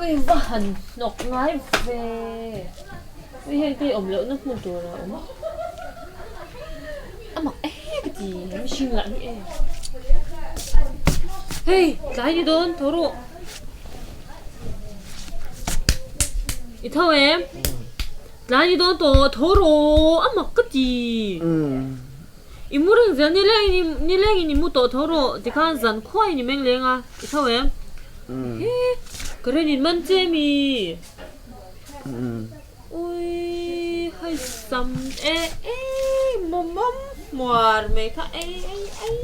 Ui va han hnawk ngai ve. Ui heng te hi awm lohna hmun tur a awm. A mak e ka ti mihring lah hi e. Hei tlai ni dawn tho rawh. I tho em? Tlai ni dawn tawh tho rawh a mak ka ti. I mu reng zel nileng nilengin i mu tawh tho rawh tikhan zan khuaiin i meng leng a i tho em? He ka ren in man che mi? Ui hei sam e e mawmawm hmuar mai kha ei ei ei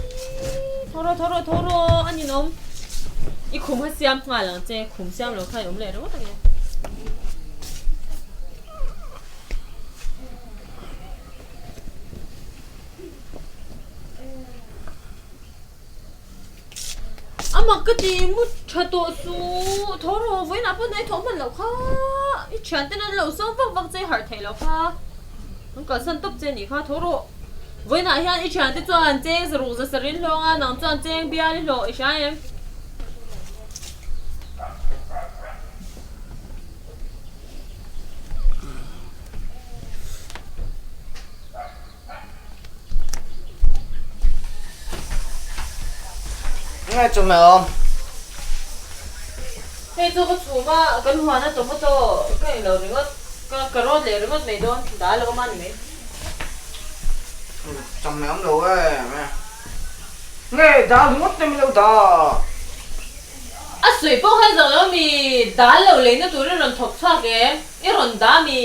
tho rawh tho rawh tho rawh a ninawm i khum kha siam nghal ang che khum siam lo kha i awm leh ringawt ang e. A mak ka ti mu tha tawh suh tho rawh vawiinah pawh hnaih thawh hman loh kha i thian ten an lo sawm vak vak che i harh theih loh kha an kalsan tawp che anih kha tho rawh vawiinah hian i thian te chuan cheng zaruk za sarin hlawng a nang chuan cheng bial i hlawh i hria em. Ngai chu meh awm. Hei chu ka chhum a, kan huan a tomato ka ei lo ringawt, ka carrot leh ringawt mai dawn, dal a awm a ni mai. Chawhmeh awm lo em e. Nge dal ringawt te min lo dah. A sawi pawh khan zawng lo mi, dal lo leina tur i rawn thawk chhuak em? I rawn dah mi?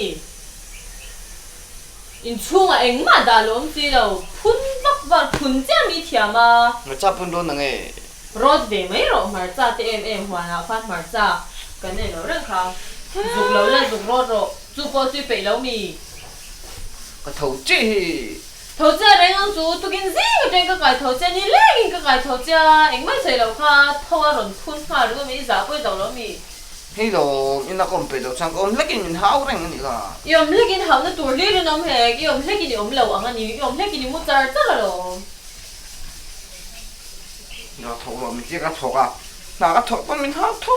Inchhungah engmah dah lo awm si lo, phun vak vak phun chiah mi thiam a. Hmarcha phun dawn ang e. Rawt ve mai rawh hmarcha te em em huanah khan hmarcha kan nei lo reng kha. Zuk lo la zuk rawt rawh, chu pawh chu i peih lo mi? Ka tho chiah hi. Tho chiah reng ang chu, tukin zing atang ka kai tho chiah, ni lengin ka kai tho chiah, engmah sawi loh kha tho a rawn phun nghal ringawt mai, i zah pawh i zo lo mi? Hei lo, ina ka awm peih loh chuan ka awm hlekin min hau reng a nih kha. I awm hlekin hauhna tur hlir in awm hek, i awm hlekin i awm lo ang a ni, i awm hlekin i mu char char alawm. Ka thawk rawh, min tia ka thawk a, hna ka thawk pawn min hau tho.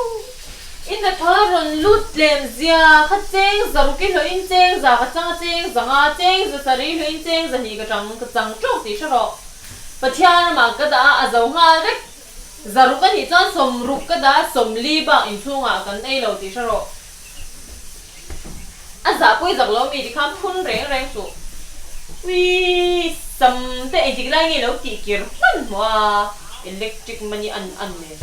I hnathawh a rawn lut tlem zia kha cheng zaruk i hlawh in cheng za ka chang a cheng za nga cheng za sarih i hlawh in cheng za hnih ka chang ka chang tawk tih hre rawh. Pathian ramah ka dah a a zo nghal vek. Zaruk a nih chuan sawmruk ka dah a sawmli bak inchhungah kan ei lo tih hre rawh. A zah pawi zak lo mi tikhan phun reng reng suh. Uii sam te engtik lai nge lo tih kir hman hmuh a electric money an an nen.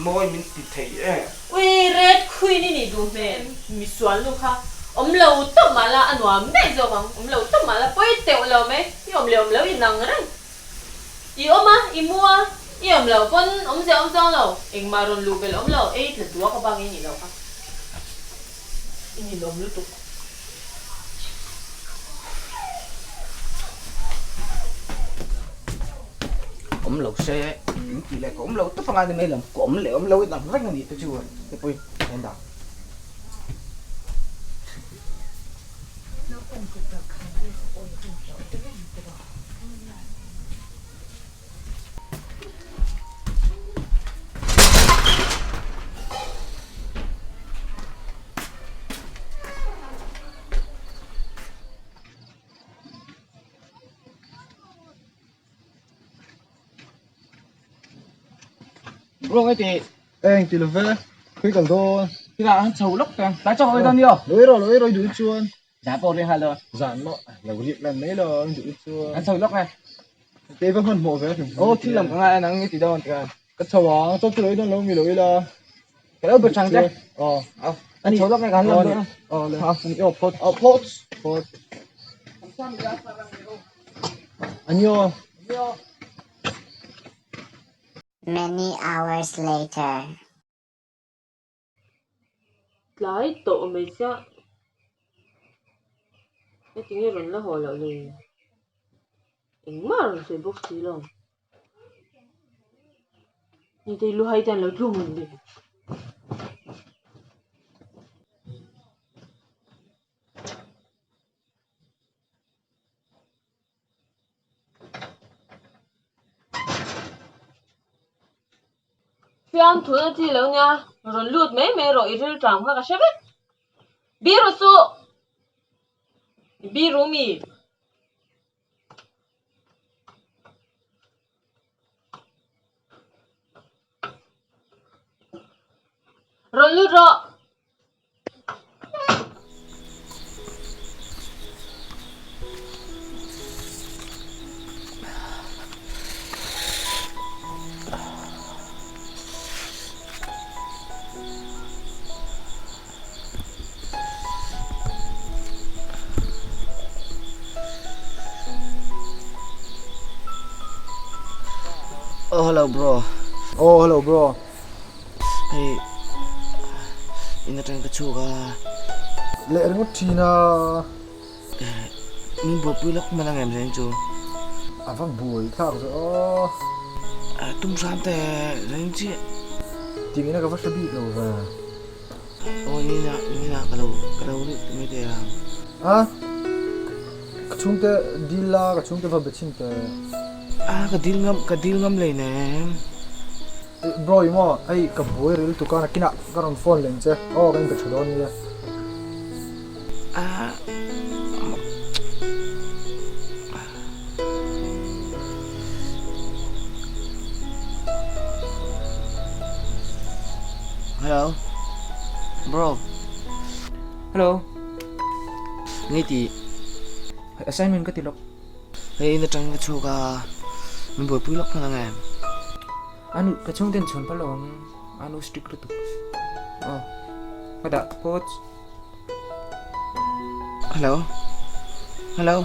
Mawi min ti thei e. Uii red queen i nih duh hmel misual nu kha awm lo tawp mah la a nuam daih zawk ang awm lo tawp mah la pawi teuh lo mai i awm leh awm lo i nang reng. I awm a, i mu a, i awm loh pawn awmzia awm chuang lo, engmah rawn luh belh awm lo, ei tla duak a bang i nih loh kha. I ninawm lutuk. Awm lo se, in tih leh ka awm lo tawp anga ni mai lo, ka awm leh awm lo i dang reng a nih te chu te pawhin a en dan. Ruang ei tih. Eng ti love, khawi kal dawn. Tila an chho lawk ta, tlai chawk awih dawn ni aw. Lo ei rawh, lo ei rawh i duh chuan. Zan pawh riak nghal dawn. Zan maw, lo riak lan mai lo i duh chuan. An chho lawk e. Kei va hmanhmawh ve hrim hrim. Aw thil lam ka ngai a nang i ti dawn tikhan. Ka chho ang, chaw chu lo ei dawn lo mi lo ila. Ka lo be chang che. Aw. An chho lawk e ka han lam dawn. Aw le. Aw phawt. Aw phawt. Phawt. Ani aw. Many hours later. Tlai tawh mai chiah. Heti nge rawn la haw loh le? Engmah rawn sawi bawk si lo. Nitei luhai te an lo tlum ang le. Fiamthuna chi lo nia, rawn lut mai mai rawh i rilṭam kha ka hre vek. Biru suh! I biru mi? Rawn lut rawh! Oh hello bro. Oh hello bro. Hei in atang ka chhuak a. Leh ringawt thin a. Min buaipui lawk hman ang em zain chu. A va buai thlak zawh aw. Tum hram te zain chiah. Tingin a ka va hre bik lo ve. Aw nina nina ka lo ka lo lut mai thei ang. A ka chhungte dil la ka chhungte va be chhin teh. A ka dil ngam ka dil ngam lei nem. Bro i maw hei ka buai ril tuk a nakinah ka rawn phone leng che aw ka inbe tha dawn nia. A Hello bro. Hello. Nge ti? Hei assignment ka ti lawk. Hei in atang ka chhuak a min buaipui lawk hman ang em? Anu ka chhungten chhawn phal lo ang anu strict lutuk. Aw ka dah phawt. Hello Hello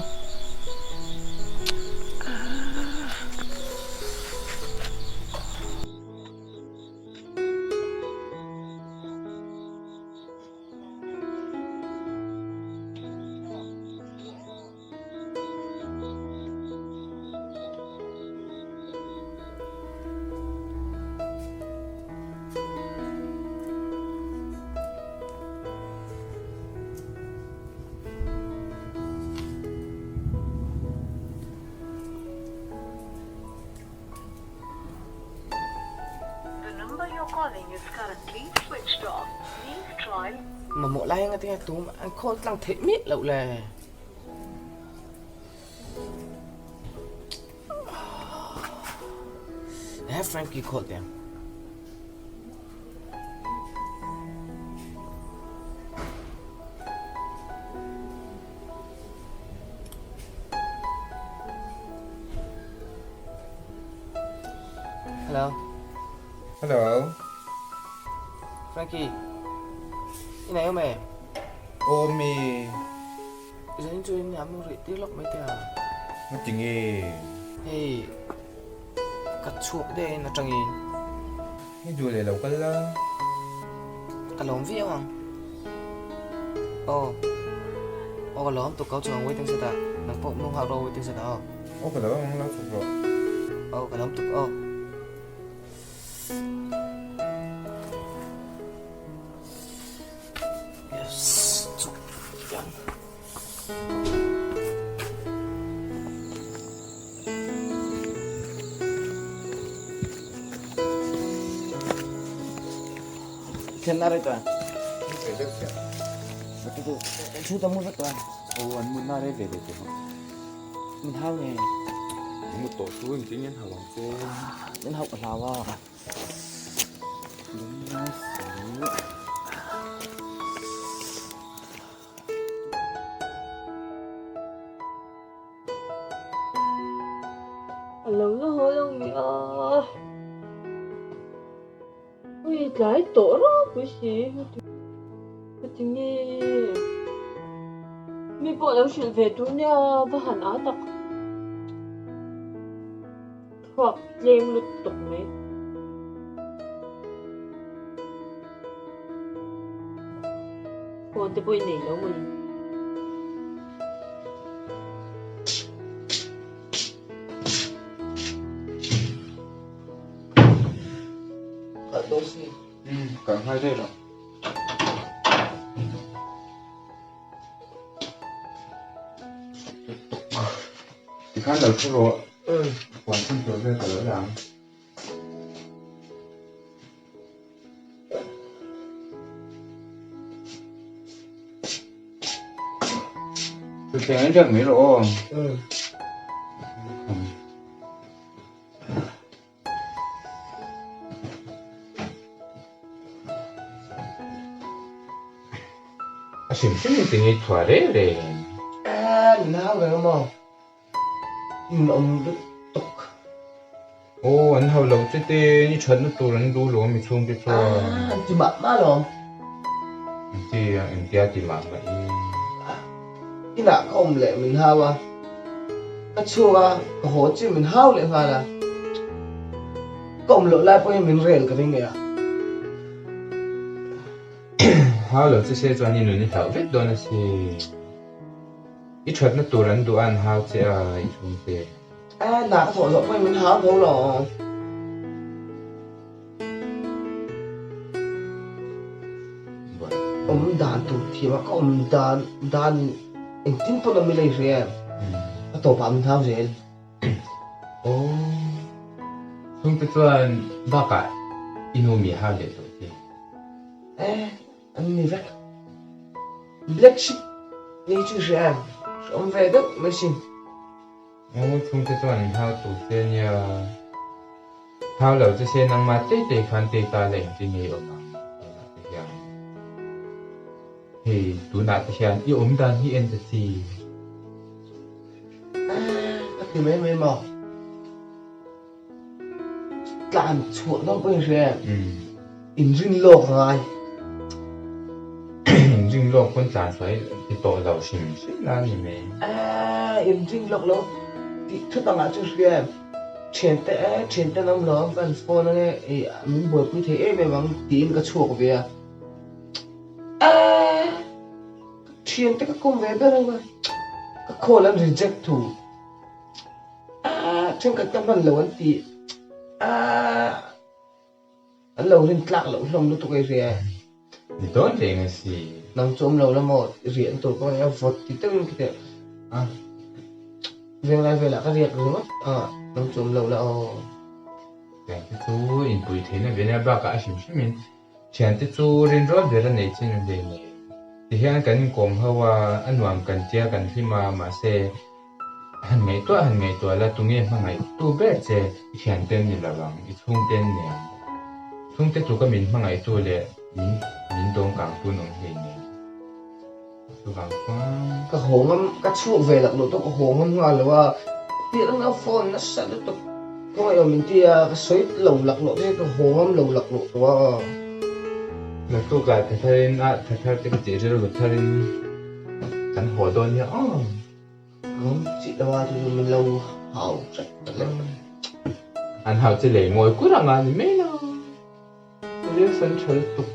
Mamawh lai anga tinge tum an khawl tlang theih miah loh le. He Frankie call teh ang. Hello. Hello. Frankie. I nei awm em? Awm e. Zanin chu in am rih tir lawk mai teh a. Ngati nge? Hei ka chhuak daih in atangin. I duh leh lo kal la. Ka lawm viau ang. Aw. Aw ka lawm tuk ko chuang waiting shed ah nang pawh mung hak rawh waiting shed ah aw. Aw ka lo ang lo chhuk rawh. Aw ka lawm tuk aw. Yes, chuk yan. Thlen na rei tuan. Thu ta mu vek tuan. Aw an mun na rei ve ve te. Min hau nge. Mu to chu in tin in hau ang che. Min hau ka hlau a. A lo la haw lo mi a. Ui tlai tawh ropui si ka ti nge. Mi pawh lo hrilh ve tur nia va han a tak. Thluak tlem lutuk mai. Phone te pawh i nei lo mawni. Kal dawn si. Umm kal nghal daih rawh. Tikhan lo thu rawh. Puan chhan tur vel ka lo la ang. Thutthleng in riak mai rawh aw. A hrim hrim in tinge chhuah reng reng. Aa min hau reng amaw? Min awm lutuk. Aw an hau lo che te ni thatna tur an duh lo ami chhung te chuan. Aa an ti mah mah alawm. An ti a engtia ti mah mah in. Inah ka awm leh min hau a, ka chhung a ka haw chi min hau leh nghal a, ka awm loh lai pawhin min rel ka ring e a. Hau lo che se chuan i nun i hlauh vek dawn asin. I thatna tur an duh a an hau che a i chhungte. A na ka thawh zawh pawhin min hau tho lo. Awm dan tur thiam a ka awm dan dan in engtin pawn awm ila i hria em? Ka tawpah min hau zel. Aw chhungte chuan bakah i nu mi hau leh tawh che. Eh an ni vek. Black sheep ni chu i hria em? Hreawm ve deuh mai sin. Aw chhungte chuan an hau tur che nia. Hau lo che se nangmah tei tei khan tei ta la engtin nge i awm ang tunah te hian. Hei tunah te hian i awm dan hi en ta chi. Ka ti mai mai maw? Tlan chhuah dawn pawh in hria em? Inrin lawk a ngai. Inrin lawk pawn tlan chhuah hi ti tawh lo hrim hrim la ni mai. Inrin lawk lo tih thut angah chu hria em? Thiante e, thiante an awm lo ang ka han phone ange ih min buaipui thei em em ang tiin ka chhuak ve a. Ka thiante ka kawm ve ber ang a, ka call an reject thu. Aaa thenkhat ka hman lo an ti aaa an lo rin tlak loh hlawm lutuk ei hria e. Ni dawn reng a si. Nang chu awm lo la maw riah tur pawh nia vawt ti deuhin ka ti a venglai velah ka riak ringawt a nang chu awm lo la aw. Thiante chu inpui theihna ve nia bakah a hrim hrimin thiante chu rinrawl ber a neih chin a hle nei. Tihian kan inkawm ho a, a nuam kan tia kan hlim a mahse Han ngaihtuah han ngaihtuah la tunge hmangaihtu ber che i thiante an ni lo ang, i chhungte an ni ang. Chhungte tluka min hmangaihtu leh min min dawngkangtu an awm hlei nen. Chuvang chuan. Ka haw ngam, ka chhuak ve lak loh tawh ka haw ngam nghal lo a, piah lam khan phone nasa lutuk kawng eiawm min ti a, ka sawi lo lak loh te ka haw ngam lo lak loh tawh a. Naktukah thatharin a thathar te ka tih rilru tharin kan haw dawn nia aw. Ngam chih lo a chu chu min lo hau hrep ta leh. An hau che lei ngawi kur anga ni mai lo. Reaction tha lutuk.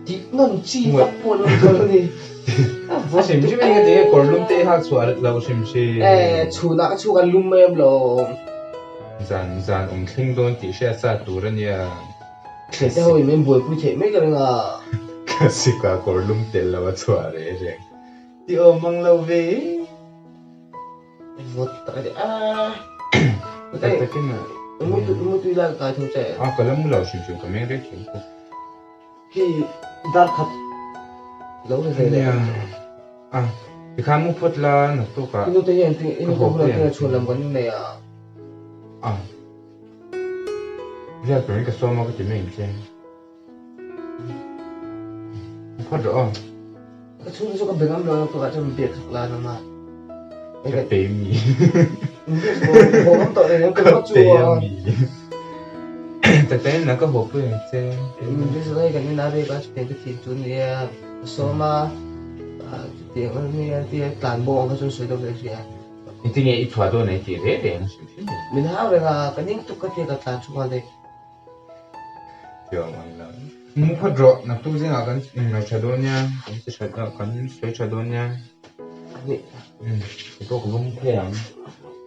Tih nawn chi vak pawh lo ni lo ni. A hrim hrim in ka ti nge kawr lum te i hak chhuah lo hrim hrim. Eh chhunah ka chhuk a lum em lo. Zan zan awm thleng dawn tih hriat sa tur a nia. Thian te ho in min buaipui theih mai ka ring a. Classic ah kawr lum tel lo a chhuah reh reng. Ti awm ang lo ve. Vawt tak a ni a. Tak takin a. Mutui mutui lai ka kai tho che. A ka la mu lo hrim hrim ka meng rei thin bawk. Khi dar khat lo ri ve leh. A tikhan mu phawt la naktuk ah. I nute hian i nute bulah hian chhuan lam kan nei a. A. Riak turin ka sawm a ka ti mai ang che. Mu phawt rawh aw. Ka chhungte chu ka be ngam lo a tukah chuan min biak sak la nang a. Ka pe mi. Min biak sak lo haw ngam tawh reng ang ka chu a. Ka pe mi. Tak takin nang ka haw pui ang che. Min biak sak hei kan ina rek a chutiang ka thin chu nia ka sawm a chutiang a nia tia tlan bo ang kha chuan sawi deuh leh hria. Engtin nge i chhuah dawn ang tih reng reng a hrim hrim. Min hau reng a ka ning tuk ka tia ka tlan chhung a ni. Thiam ang lo. Mu phawt rawh, naktuk zingah kan inngaih tha dawn nia, kan ti tha dawn, kan sawi tha dawn nia. Umm, kei pawh ka va mu phei ang.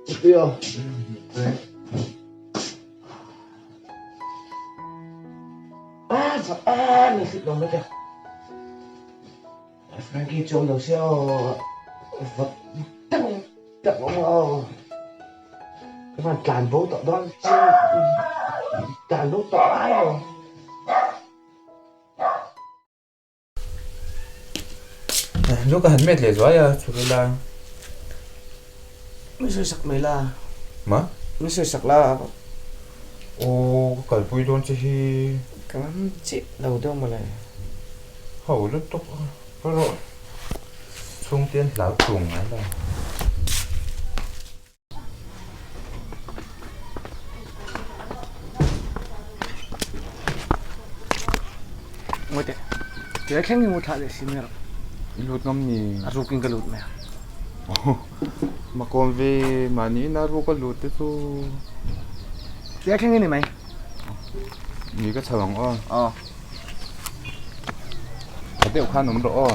Mutui aw. Mutui. Ah, ah, mi hlit lo mai te. Frankie chu awm lo se aw, vawt tak tak awm aw. Ka van tlan bo tawh dawn chiang tlan bo tawh lai lo. Lu ka han met leh zuai a, chhuk ila. Min sawi sak mai la. Ma? Min sawi sak la. Aw, ka kalpui dawn che hi. Ka ngam chiah lo deuh mawle. Ho lutuk a, ka rawh chhungte an hlau tung ngai lo. Ngawi teh, tia thleng hi mu thlah leh si mai rawh. I lut ngam ni? A rukin ka lut mai a. Makawm ve mahni ina ruk a lut te chu. Tia thleng hi ni mai. Ni ka chho ang aw. Aw. Tha deuh khan awm rawh aw.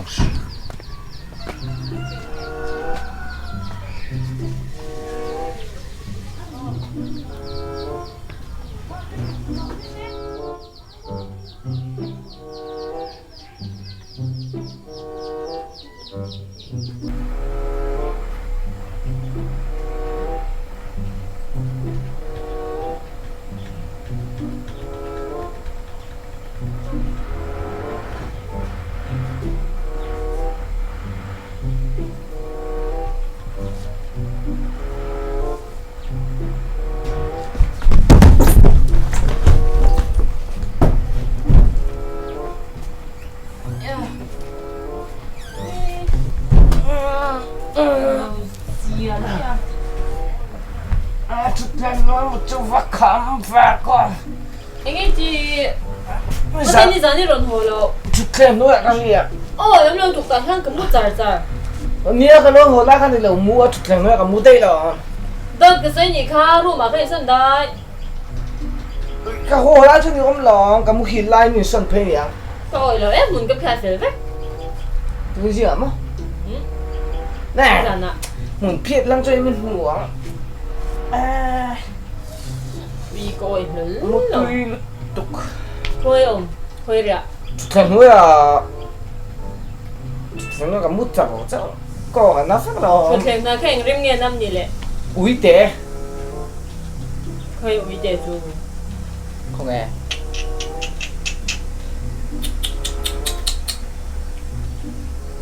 Nia ka lo haw lai khan i lo mu a thutthleng hnuaiah ka mu daih lo ang. Dawt ka sawi nih kha room ah ka insawn dai. Ka haw lai chuan i awm lo ang, ka muhil lai in insawn phei aniang. Ka awih lo em hmun ka phiat fel vek. Tui zingah maw? Nè. Zanah. Hmun phiat lang chuan min hmu ang. Ui ka awih hlawl lo. Mutui lutuk. Khawi awm, khawi riah. Thutthleng hnuaiah thutthleng hnuaiah ka mut chak lo chauh. Kawng a na vek lo. Thutthleng hnuaiah kha eng rim nge nam ni le? Uite. Khawi uite chu? Khawnge?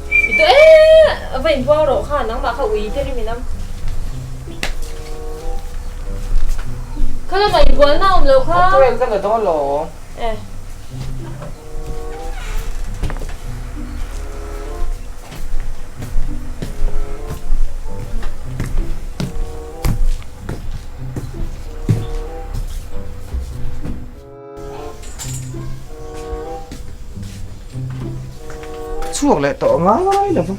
I tawh e, va inbuang rawh kha nangmah kha uite rim i nam. Kha lamah inbualna a awm lo kha. Tawel ka la dawn lo. E. Chhuak leh tawh ngai lo va.